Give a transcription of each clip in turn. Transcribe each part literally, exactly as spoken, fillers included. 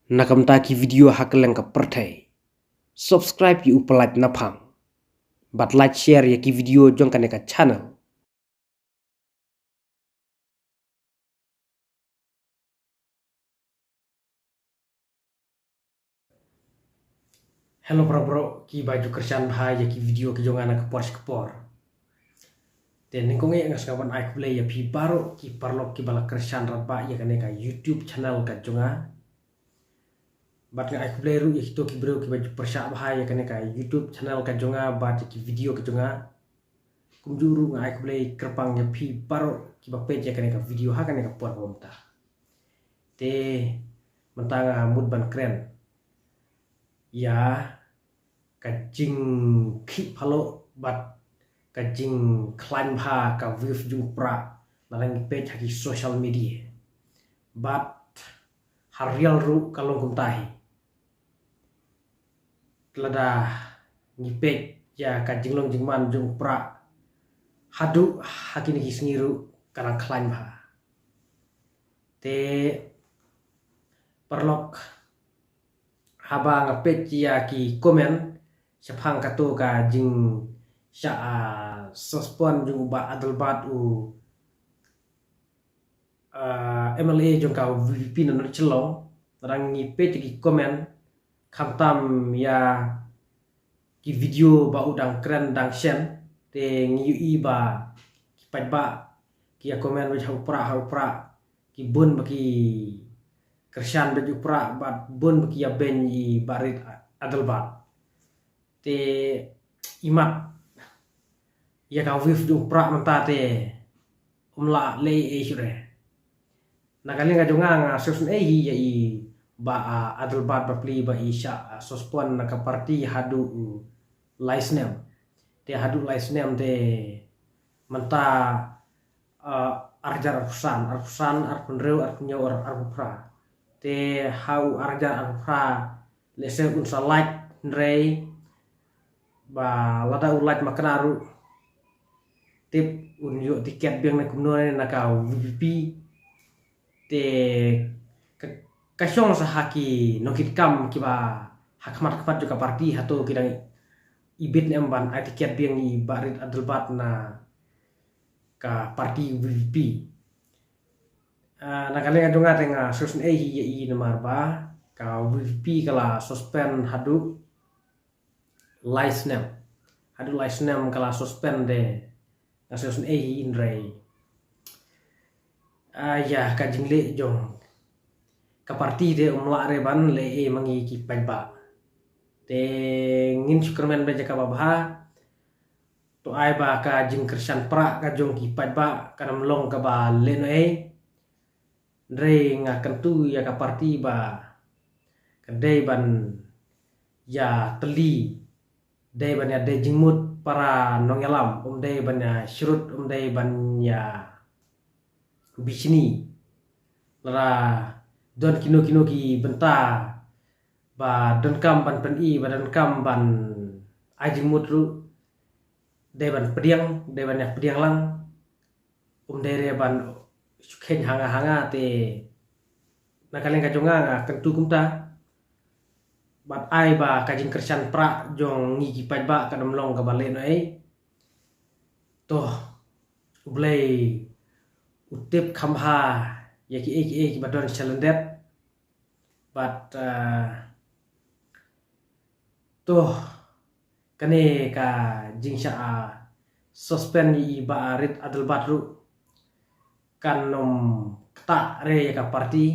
na ka bynta ki video ha kylleng ka pyrthei. Subscribe ïa u Pyllait Naphang bad like, share ïa ki video jong kane ka channel. Hello para bro, ki ba ju kyrshan bha ïa ki video ki jong nga na ka por sha ka por. Te nyngkong eh nga sngewbha ban ai khublei ïa phi baroh ki paralok ki ba la kyrshan radbah ïa kane ka YouTube channel ka jong nga. Bad nga ai khublei ruh ïa kito ki briew ki ba ju pyrshah bha ïa kane ka YouTube channel ka jong nga bad ïa ki video ki jong nga. Kumjuh ruh nga ai khublei kyrpang ïa phi baroh ki ba peit ïa kane ka video ha kane ka por ba mynta. Te mynta nga mut ban kren ïa ka jingkhih phalok bad ka jingkhlaiñ bha ka views jong u Prah lada ngi peit ha ki social media. Bad ha rial ruh ka long kumta hi. Lada ngi peit ïa ka jinglong jingman jong u Prah haduh ha kine ki sngi ruh ka dang khlaiñ bha. Te paralok, haba nga peit ïa ki comment shaphang kato ka jingshah, ah, suspend jong u Bah Adelbert u, ah, M L A jong ka VPP na North Shillong, lada ngi peit ïa ki comment khamtam ïa ki video ba u dang kren dang shem, te ngi ïohi ba ki paidbah ki ïa comment beit ha u Prah, ha u Prah, ki bun ba ki kyrshan beit u Prah bad bun ba ki ïa beiñ i Bah Reed Adelbert. Te imat ïa ka views jong u Prah mynta te um lah leh ei shuh re. Na ka liang ka jong nga nga sngewsynei hi ïa i Bah, ah, Adelbert bapli ba i shah, ah, suspend na ka party haduh u lai snem. Te haduh lai snem te mynta, ah, ar hajar arphew san, arphew san, arphew hynriew, arphew hynñiew, ar-, arphew phra. Te ha u ar hajar arphew phra lehse un sa lait, hynrei ba lada u lait makna ruh tip un ïoh tiket biang ne kumno ne na ka VPP. Te ka, ka shong sa ha ki nongkitkam kiba ha khmat khmat jong ka party hato ki dang ibit ne em ban ai tiket biang i Bah Reed Adelbert na ka party VPP. Ah, na ka liang ka jong nga te nga sngewsynei hi ïa i namar ba ka VPP ka la suspend haduh lai snem. Haduh lai snem ka la suspend te nga sngewsynei hi, hynrei, ah, ïa ka jingleh jong ka party te um lah re ban leh ei ma ngi ki paidbah. Te ngin shu kyrmen beit ïa kaba bha. To ai ba ka jingkyrshan Prah ka jong ki paidbah kan ym long kaba lehnohei. Hynrei nga kyntu ïa ka party ba ka dei ban ïa tylli, dei ban ïa dei jingmut para nongïalam, um dei ban ïa shrut, um dei ban ïa bishni. Lada don kino kino ki bynta ba donkam ban pyni, ba donkam ban ai jingmut ruh, dei ban pdiang, dei ban ïa pdiang lang. Um dei re ban shu kheiñ ha nga ha nga te na ka liang ka jong nga nga kyntu kumta. Bad ai ba ka jingkyrshan Prah jong ngi ki paidbah kan ym long kaba lehnohei. To U Blei u tip kham bha ïa kiei kiei kiba don sha lyndet. Bad, ah, to kane ka jingshah, ah, suspend ïa i Bah Reed Adelbert ruh kan ym ktah re ïa ka party.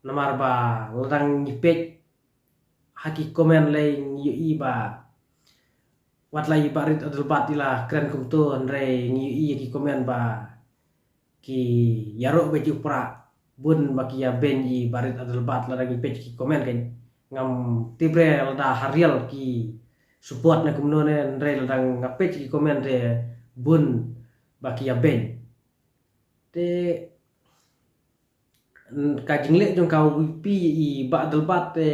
Namar ba lada ngi peit ha ki comment lei ngi ïohi ba wat la i Bah Reed Adelbert i la kren kumto, hynrei ngi ïohi ïa ki comment ba ki ïaroh beit ïa u Prah, bun ba ki ïa beiñ i Bah Reed Adelbert. Lada ngi peit ki comment kan ngam tip re lada ha rial ki support ne kumno ne, hynrei lada nga peit ki comment te bun ba ki ïa beiñ. Te ka jingleh jong ka VPP i Bah Adelbert te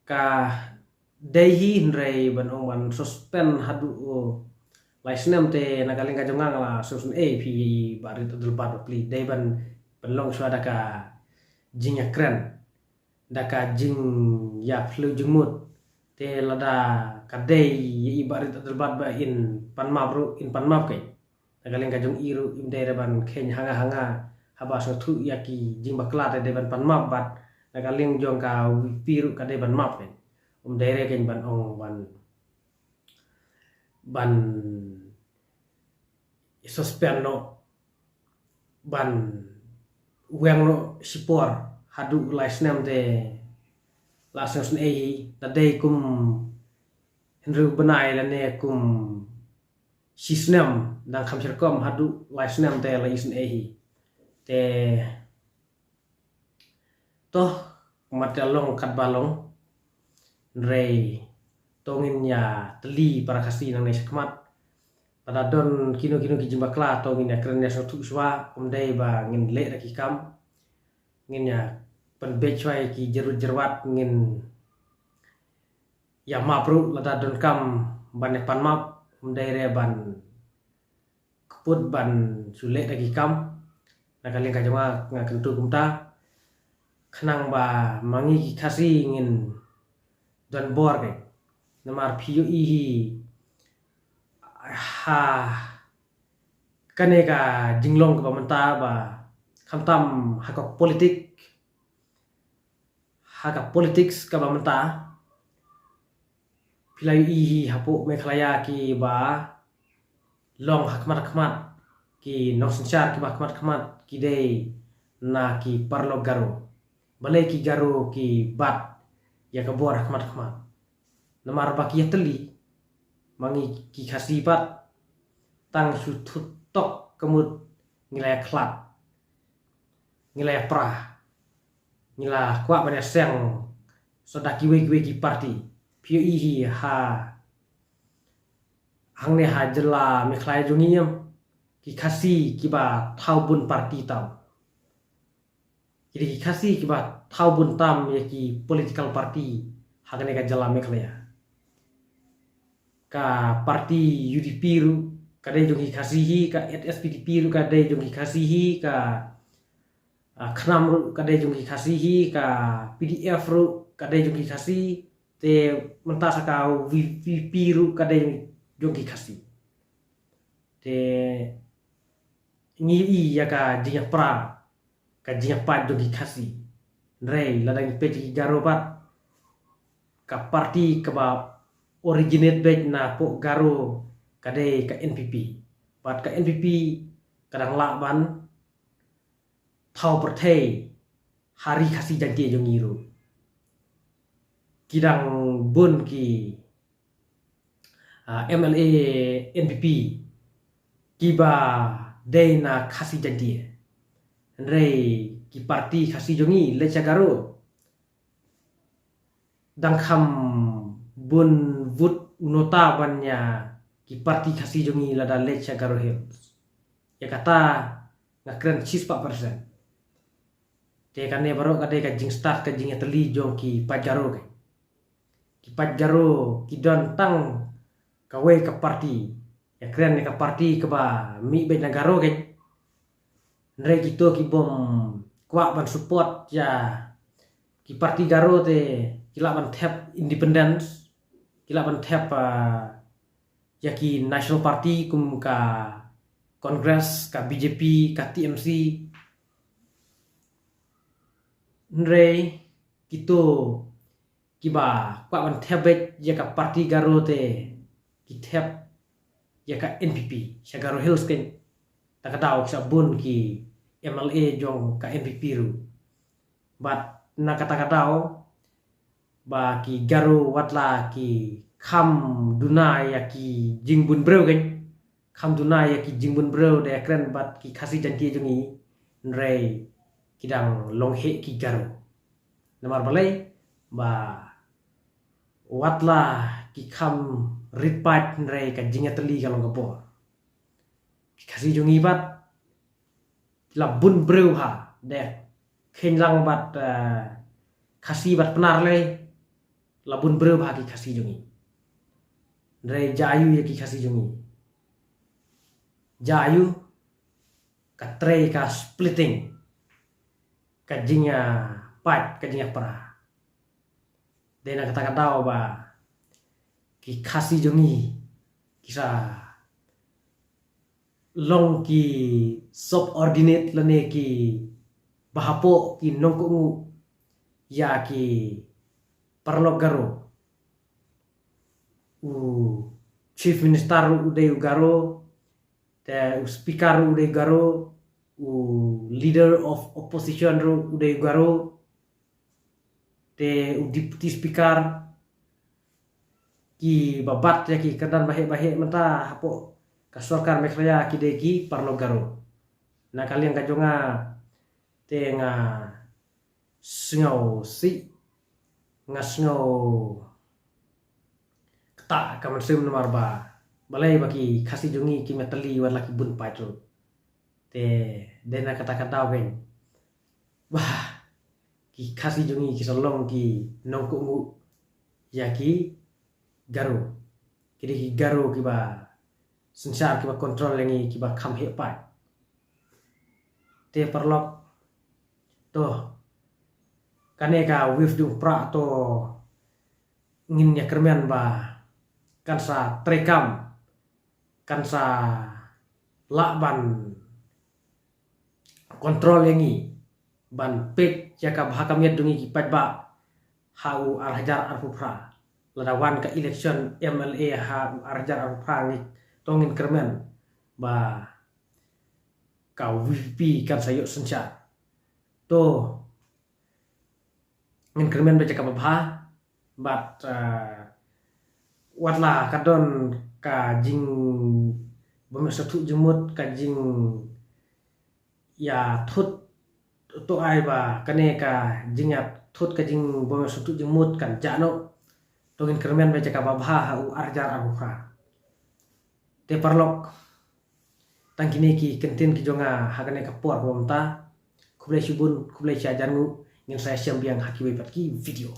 ka dei hi, hynrei ban ong ban suspend haduh lai snem te na ka liang ka jong nga nga la sngewsynei phi i Bah Reed Adelbert bapli. Dei ban pynlong shuwa da ka jingïakren da ka jingïaphylliew jingmut. Te lada ka dei ïa i Bah Rit Adelbert ba in pan map ruh, in pan map keiñ. Na ka liang ka jong i ruh im dei re ban kheiñ ha nga ha nga haba sngewthuh ïa ki jingbakla te dei ban pan map, bad na ka liang jong ka VPP ruh ka dei ban map keiñ. Um dei re keiñ ban ong ban ban suspend noh, ban weng noh shipor haduh lai snem te la sngewsynei hi. Lada dei kum hynriew bnai lane kum shisnem dang kham shyrkhei, haduh lai snem te la isynei hi. Te to, mat ka long katba long. Hynrei to ngin ïa tylli para Khasi nangne shakhmat. Lada don kino kino ki jingbakla to ngin ïakren ïasngewthuh shuwa, um dei ba ngin leh da ki kam. Ngin ïa pynbeit shuwa ïa ki jyrwat jyrwat, ngin ïa map ruh lada donkam ban ïa pan map, um dei re ban kput ban shu leh da ki kam. Na ka liang ka jong nga, nga kyntu kumta khnang ba ma ngi ki Khasi ngin don bor keiñ. Namar phi ïohi hi ha kane ka jinglong kaba mynta ba khamtam ha ka politik, ha ka politics kaba mynta, phi la ïohi hi hapoh Meghalaya kiba long ha khmat khmat, ki nongsynshar kiba khmat khmat ki dei na ki paralok Garo. Balei ki Garo ki bat ïa ka bor ha khmat khmat? Namar ba ki ïatylli, ma ngi ki Khasi pat tang shu thut tok ka mut ngi la ïa khlad, ngi la ïa pra, ngi la kwah ban ïa seng sa da kiwei kiwei ki party. Phi ïohi hi ha hangne ha jylla Meghalaya jong ngi, em, ki Khasi kiba thaw bun party tam. Ki dei ki Khasi kiba thaw bun tam ïa ki political party ha kane ka jylla Meghalaya. Ka party UDP ruh ka dei jong ki Khasi hi, ka HSPDP ruh ka dei jong ki Khasi hi, ka, ah, KHNAM ruh ka dei jong ki Khasi hi, ka PDF ruh ka dei jong ki Khasi, te mynta sa ka VPP ruh ka dei jong ki Khasi. Te ngi ïohi ïa ka jingïapra, ka jingïapait jong ki Khasi. Hynrei lada ngi peit ki Garo pat, ka party kaba originate beit napoh Garo ka dei ka NPP. Bad ka NPP ka dang lah ban thaw pyrthei ha ri Khasi Jaintia jong ngi ruh. Ki dang bun ki, ah, MLA NPP kiba dei na Khasi Jaintia. Hynrei ki party Khasi jong ngi leit sha Garo dang kham bun vote u nota ban ïa ki party Khasi jong ngi lada leit sha Garo Hills. Ïa kata nga kren shispah percent. Te kane baroh ka dei ka jingstad ka jingïatylli jong ki paid Garo keiñ. Ki paid Garo ki don tang kawei ka party. Ïa kren ïa ka party kaba mih beit na Garo keiñ. Hynrei kito ki bym kwah ban support ïa ki party Garo te ki lah ban thep independence, ki lah ban thep, ah, ïa ki national party kum ka Congress, ka BJP, ka TMC. Hynrei kito kiba kwah ban thep beit ïa ka party Garo te ki thep ïa ka NPP sha Garo Hills keiñ. Ta ka daw ki sa bun ki MLA jong ka NPP ruh. Bad na kata ka daw ba ki Garo watla ki kham duna ïa ki jingbun briew keiñ, kham duna ïa ki jingbun briew da ïa kren bad ki Khasi Jaintia jong ngi, hynrei ki dang long heh ki Garo. Namar balei? Ba watla ki kham rit paid hynrei ka jingïatylli ka long ka bor. Ki Khasi jong ngi pat ki la bun briew ha de kheiñ lang bad, eh, Khasi bad Pnar lei, la bun briew ha ki Khasi jong ngi. Hynrei jia aiu ïa ki Khasi jong ngi? Jia aiu? Ka trei ka splitting. ka jingïapait, ka jingïapra. Dei na kata ka daw ba ki Khasi jong ngi ki sa long ki subordinate lane ki ba hapoh ki nongkohnguh ïa ki paralok Garo. U Chief Minister ruh u dei u Garo, te u Speaker ruh u dei u Garo, u Leader of Opposition ruh u dei u Garo, te u Deputy Speaker, ki ba bat ïa ki kyrdan baheh baheh mynta hapoh ka sorkar Meghalaya ki dei ki paralok Garo. Na ka liang ka jong nga te nga sngewsih, nga sngew ktah ka mynsiem namar ba balei ba ki Khasi jong ngi kim ïatylli wat la ki bun paid ruh. Te dei na kata ka daw keiñ ba ki Khasi jong ngi ki sa long ki nongkohnguh ïa ki Garo. Ki dei ki Garo kiba synshar, kiba control ïa ngi, kiba kham heh paid. Te paralok, to kane ka wave jong u prah to ngin ïa kyrmen ba kan sa treikam, kan sa lah ban control ïa ngi, ban peit ïa ka bha ka miat jong ngi ki paidbah ha u ar hajar arphew phra. Lada wan ka election M L A ha u ar hajar arphew phra ngi to ngin kyrmen ba ka V P P kan sa ïoh synshar. To ngin kyrmen beit ïa kaba bha bad, eh, wat la ka don ka jingbym ïoh sngewthuh jingmut, ka jingïathut to ai ba kane ka jingïathut, ka jingbym ïoh sngewthuh jingmut kan jah noh. To ngin kyrmen beit ïa kaba bha ha u ar hajar arphew phra. Te paralok, tang kine ki kyntien ki jong nga ha kane ka por kaba mynta. Khublei shibun, khublei shihajar nguh, ngin sa ïashem biang ha kiwei pat ki video.